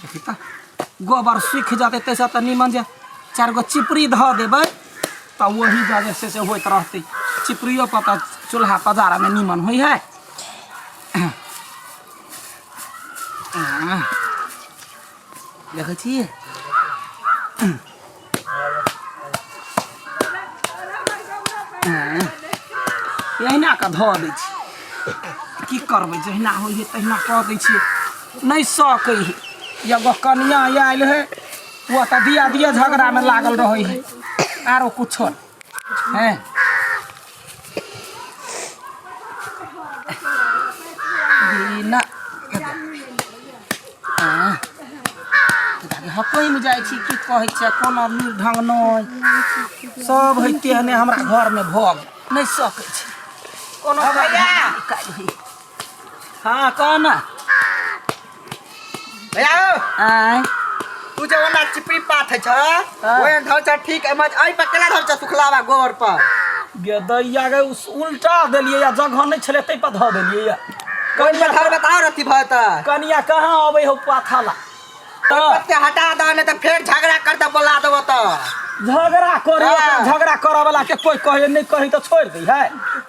देखी तऽ गोबर सूखि जेतै ताहिसँ तऽ निमन जे चारि गो चिपरी धऽ देबै तऽ ओही जे छै से होइत रहतै। चिपरियो पर तऽ चूल्हा पजारऽमे निमन होइ हइ। देखै छी, एहिना कऽ धऽ दै छी। की करबै, जहिना होइ हइ तहिना कऽ दै छियै। नहि सकै हइ। एगो कनिआ आयल हइ, ओ तऽ दिया दिया झगड़ामे लागल रहै हइ, आरो कुछो नहि। हैं बिना हकमि जाइ छी। की कहै छै, कोनो ढङ्ग नहि सब है तेहने हमरा घरमे भऽ गेल। नहि सकै छै कोनो भैया। काज होइ। हाँ, कह ना। भैया हो। आँय। तू जे ओना चिपरी पाथ छ, ओए धर छ, ठीक एमे एहि पर केना धर छ सुखलावा गोबर पर? गे दैया गे, उल्टा देलियै या जगह नहि छलै ताहि पर धऽ देलियै या। कोन पर धरबै तऽ आओर अथी भऽ जेतै। कनिया कहाँ अबै हौ पाथला तऽ पत्ते हटा दह, नहि तऽ फेर झगड़ा करतै, बोला देबो तऽ। झगड़ा करे हाँ। ओकरा झगड़ा करऽ वाला के कोई कहे नहि कही तऽ छोड़ि दै है।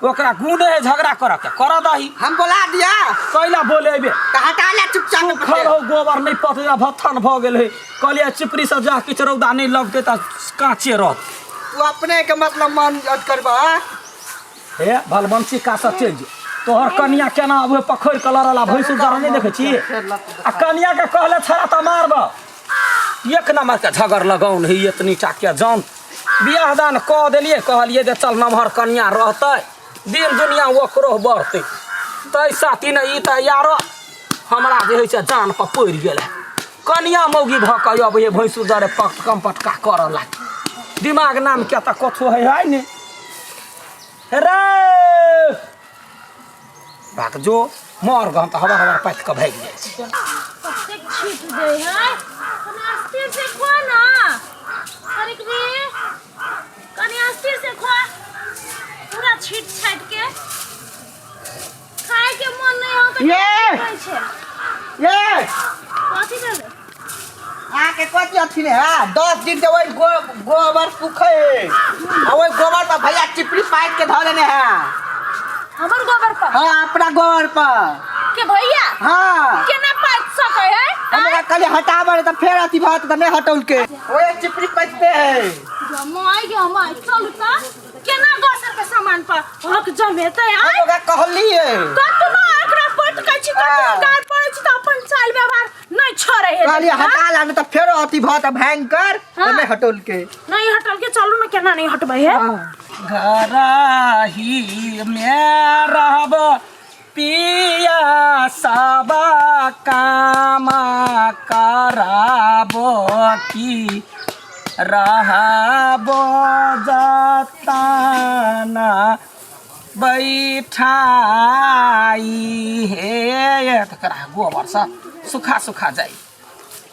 ओकरा गुणे है झगड़ा करऽ के, करऽ दही। हम बोला दिया। कैला बोलेबे? तऽ हटा ले चुपचाप। सुखल हो गोबर नहि पतला भथन भऽ गेल है। कहलियै चिपरी से जा किछु रौदा नहि लगतै तऽ काँचे रहत। तू अपने के मतलब मन अथ करबा। हे भलबंसी, का सब चलि जो। तोहर कनिया केना अबै पखड़ि कऽ लड़ला भैंसुर जरा नहि देखै छी? आ कनिया के कहले छड़ा तऽ मारब। एक नंबर के झगड़ लगौन है एतनी टा के। जान बियाह दान कऽ देलियै, कहलियै जे चल नमहर कनिया रहतै, दिन दुनिया ओकरो बढ़तै। तै साथी ने ई तऽ यारो हमरा जे होइ छै जान पर पड़ि गेल है। कनिया मौगी भऽ कऽ अबै है भैंसुर दरे पटकम पटका करऽ लाग। दिमाग नाम के तऽ कथो है है ने रे। बाक जो मर गम तऽ हबर हबर पाथि कऽ भागि जाइ छै। कतेक छीट दे है, कनि अस्थिर से खो ना। कनिक भी कनि अस्थिर से खो। पूरा छीट छाट के खाए के मन नहीं हो तऽ ये! कहै छै। ये। कथी भेलै? अहाँके कथी अथी नहि है? 10 दिन से ओहि गोबर सुखै है आ ओहि गोबर पर भैया चिपरी पाइप के धऽ देने है। हमर गोबर पर? हाँ, अपना गोबर पर। के भैया? हाँ। केना पाइप सकै है? हम ओकरा कहलियै हटाबऽ, तऽ फेर अथी भऽ जेतै, तऽ नहि हटौलकै। ओहे चिपरी पाइपते है। माय गे माय, चलू तऽ। केना दोसर के सामान पर हक जमेतै? हम आय ओकरा कहलियै। कतनो एकरा पटकै छी, कतनो हाँ। गाड़ पड़ै छी तऽ अपन चाल व्यवहार नहीं छोड़े है। कहलियै हटा ला, नहि तऽ फेरो अथी भऽ तऽ भयंकर। हाँ। तऽ नहि हटौलकै। नहीं हटल के? चलू ना, केना नहीं हटबै है? हाँ। घरही में रहब पिया, सब काम कराबो की रहबो जताना बैठाई हे। तकरा गोबर सब सुखा सुखा जाइ।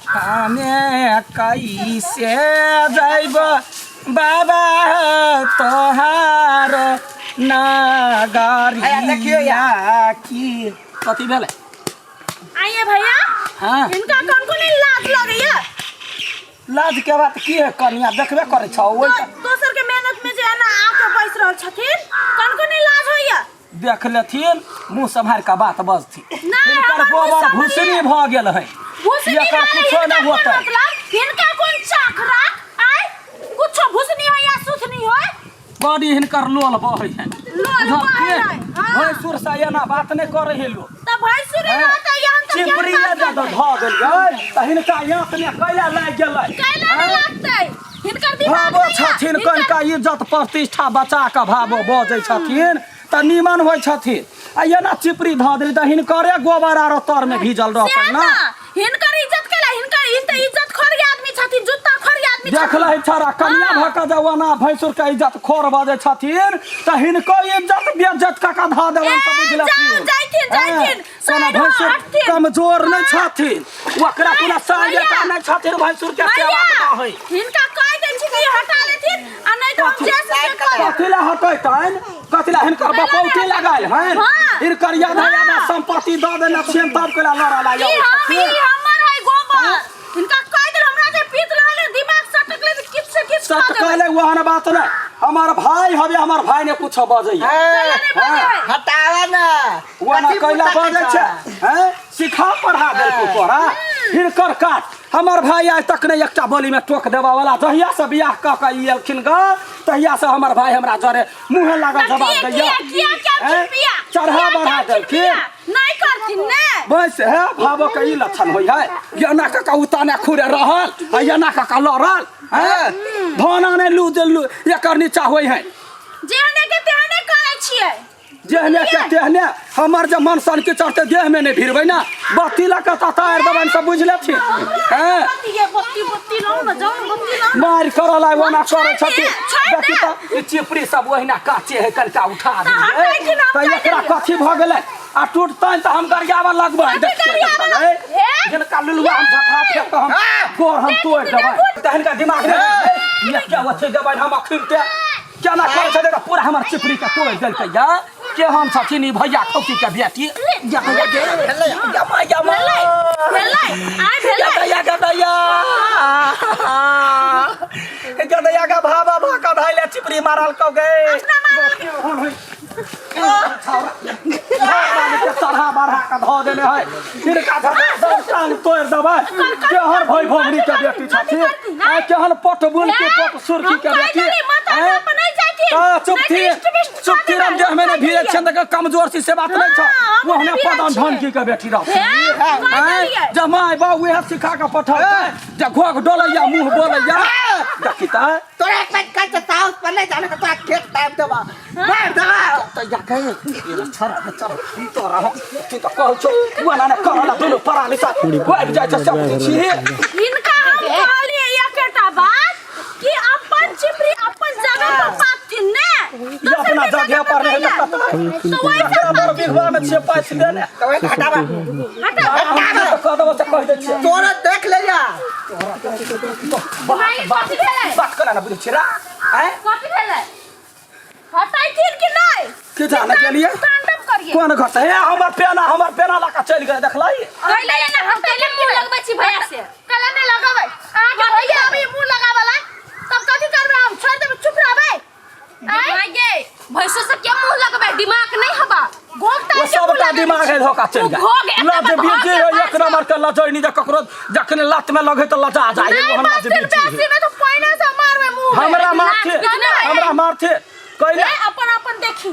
हमे कैसे जैब बाबा तोहार भैया, देखियौ। नगरिया की कथी भेलै? आइए भैया। हाँ। हिनका कोन कोन लाज लगैया? लाज के बात की है कनिया, देखबे करै छौ ओहि दोसर के मेहनत में जे है ना आके बैस रहल छथिन, कोन कोन लाज होइया? देख लेथिन, मुँह सम्हारि कऽ बात बजथिन। नहि, हिनकर हमर मुँह गोबर सम्हारिये। भूसनी भऽ गेल है। भूसनी एकर नहि, कुछो हिनका नहि कोन होतै। मतलब? हिनका कोन चाक राख आय कुछो भूसनी होय या सुथनी होय। बड़ी हिनकर लोल बहै है। लोल बहै है, हाँ। भैंसुर से एना बात नहि करै है लोक। तऽ भैंसुर हैं? रहतै यहाँ तऽ केहन चिपरी बात जे करतै? धऽ देलियै तऽ हिनका आँखिमे कैला लागि गेलै? कैला नहि हैं? लागतै? हिनकर दिमाग भाबो नहि यऽ। छथिन हिनकर कनिका इज्जत प्रतिष्ठा बचा कऽ भाबो बजै छथिन तऽ नीमन होइ छथिन। आ एना चिपरी धऽ देली तऽ हिनकरे गोबर आरो तरमे भीजल रहतै सएह ने। तऽ, हिनकर इज्जत केला? हिनकर ई तऽ इज्जत खोरी आदमी छथिन, जूता खोरी आदमी देख छथिन। लही छड़ा, कनिया हाँ। भऽ कऽ जे ओना भैंसुर के इज्जत खोर बजै छथिन तऽ हिनको इज्जत बेज्जत कऽ कऽ धऽ देबनि तऽ ए, बुझि जाउ, लेथिन। जाइथिन, जाइथिन। कोनो साइड हो, भैंसुर हटथिन। कमजोर नहि छथिन। ओकरा कोनो भैया। साइड नहि छथिन भैंसुर के भैया, सेवा नहि होइ। हिनका कहि दै छी कि हटा लेथिन आ नहि तऽ हम जे से करब। कथी लए हटेतनि? कथी लए? हिनकर बपौती लगायल हन? हाँ। हिनकर आधा आधा हाँ। संपत्ति दऽ देने छियनि तब केला लड़ऽ ई लागल हम ई छथिन? हमर है गोबर। वहन बात नहीं हमार भाई हवे हमार भाई ने कुछ बजैया ए, हटावा ना वना कथी कैला मुँह बजै तकै छै हैं सिखा पढ़ा देलको तोरा हिनकर काट हमर भाई आइ तक नहि एकटा बोली में टोक देबा वाला जहिया से बियाह कऽ के ई एलखिन ग तहिया से हमर भाई हमरा जरे मुँहे लागल जवाब किया दैया किया किया क्या हैं? पिया चढ़ा बढ़ा देलखिन नहीं करथिन ने बस है भावो के ई लक्षण होइ है एना कऽ के उताने खुरे रहल आ एना कऽ के लड़ल हैं धन आने लू जे लू एकर नीचा होइ है जेहने के तेहने करै छियै जेहने के तेहने हमर जे मन सन के चढ़ते देह में नहीं भिड़बै ना बत्ती लऽ के ततार देबनि सब बुझि लेथिन हैं बत्ती ये बत्ती बत्ती लाउ न जाउ न बत्ती लाउ न मारि करऽ लाय ओना करै छथिन छोड़ि दे। देखी तऽ ई चिपरी सब ओहिना काचे है कनिका उठा तऽ हटै कि ना, तऽ हम एकरा कहि कथी भऽ गेलै आ टूटतनि तऽ हम गरियाबऽ लगबै कथी देखियै गरियाबऽ देखबै। लग- हे? जिनका लुलुआ हम झटहा फेंक कऽ हम गोर हम तोड़ि देबै तऽ हिनका दिमाग मे ये क्या अथी देबै हम अखिनते केना करै छै देखऽ पूरा हमर चिपरी के तोड़ि देलकै या के हम छथिन ई भैया खौकी के बेटी या या या मा या मा भेलै भेलै आइ भेलै गदैया गदैया गदैया का भाबा भा का धाइले चिपरी मारल कौ गे अपना मारल चढ़ा बढ़ा के धऽ देने है हिनका टांग तोड़ि देबै केहन भई भोगरी के बेटी छथिन आ केहन पट बुल के पट सुर्खी के बेटी हैं? आ, चुप थी चुप थी राम देह में नहीं भीड़ छन के कमजोर छी से बात नहीं छ हाँ, वो हमें हम नहीं पदन भीड़े ढनकी के बेटी रह हैं? जमाय बा उहे सिखा के पठौतै जे घोघ डोलैया मुंह बोलैया देखी त तोरा एक बार कल साउस पर नहीं जाने का तोरा खेत टाइम देबा मार देबा त या गए ये छोरा छोरा ई तो रह तू त कहै छौ वना ने करला दुनु पराली सा आबि जाइ छै सब छी हिनका हम कहलिए एकेटा बात कि अपन चिपरी अपन जगह पर पाथिन ने ई अपना जगह पर नहीं लगता तो वही एकरा बड़ बिघवा में छियै पाइस देने तो वही हटावा हटा हम तऽ कह देबो से कहि दै छियै तोरा देख ले जा बात बात कथी भेलै? बात करा ना बुझै छियै रा आँय कथी भेलै हटैथिन कि नहि के जाने गेलियै तांडव करिए कोन घर से हे हमर पेना लऽ कऽ चलि गेलै देखलही कैले ना हम कैले मुंह लगबै छी भैया से कैले नहीं लगाबै अहाँ के भैया अभी मुंह लगावला तब कथी करबै हम छोड़ देबै चुप रहबै आँय गे भैंसो से क्या मुंह लगबे दिमाग नहीं हवा घोघ ओ तार के मुंह सबटा लगाबै दिमाग है धोखा चलि ओ घोघ गेल एते लज बड़ बीजी घोघ है एक के नंबर के लजैनी जे ककरो जखने लात में लगे तऽ लजा जाइ नहीं ओहन लज बाजथिन बीजी है। बेसी नहीं तो पहिने से मारबै मुंह में। हमरा मारथे नहीं, हमरा मारथे कैले ए, अपन अपन देखी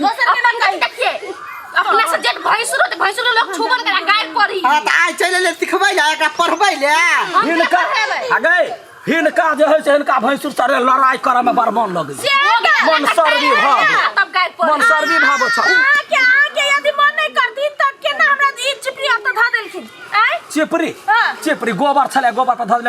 दोसर के अपन नहीं कही देखिए अपना से जेठ भैंसुरो त भैंसुरो लोग छुबन करा गाय पड़ी हाँ तो आइ चलि ले सिखबै ले एकरा पढ़बै ले हम के हिनका पढ़ेबै आ गए हिनका जे है से हिनका भैंसुर सरे लड़ाई करे में बड़ मन लगै से तऽ- मन सर्दी भऽ गेल तब गाय पड़ी मन सर्दी भाव छ अहाँके अहाँके यदि मन नहीं करती तऽ केना हमरा ई चिपरी हाथ धऽ देलखिन आँय चिपरी हाँ। चिपरी गोबर छलै गोबर पर धऽ देलै।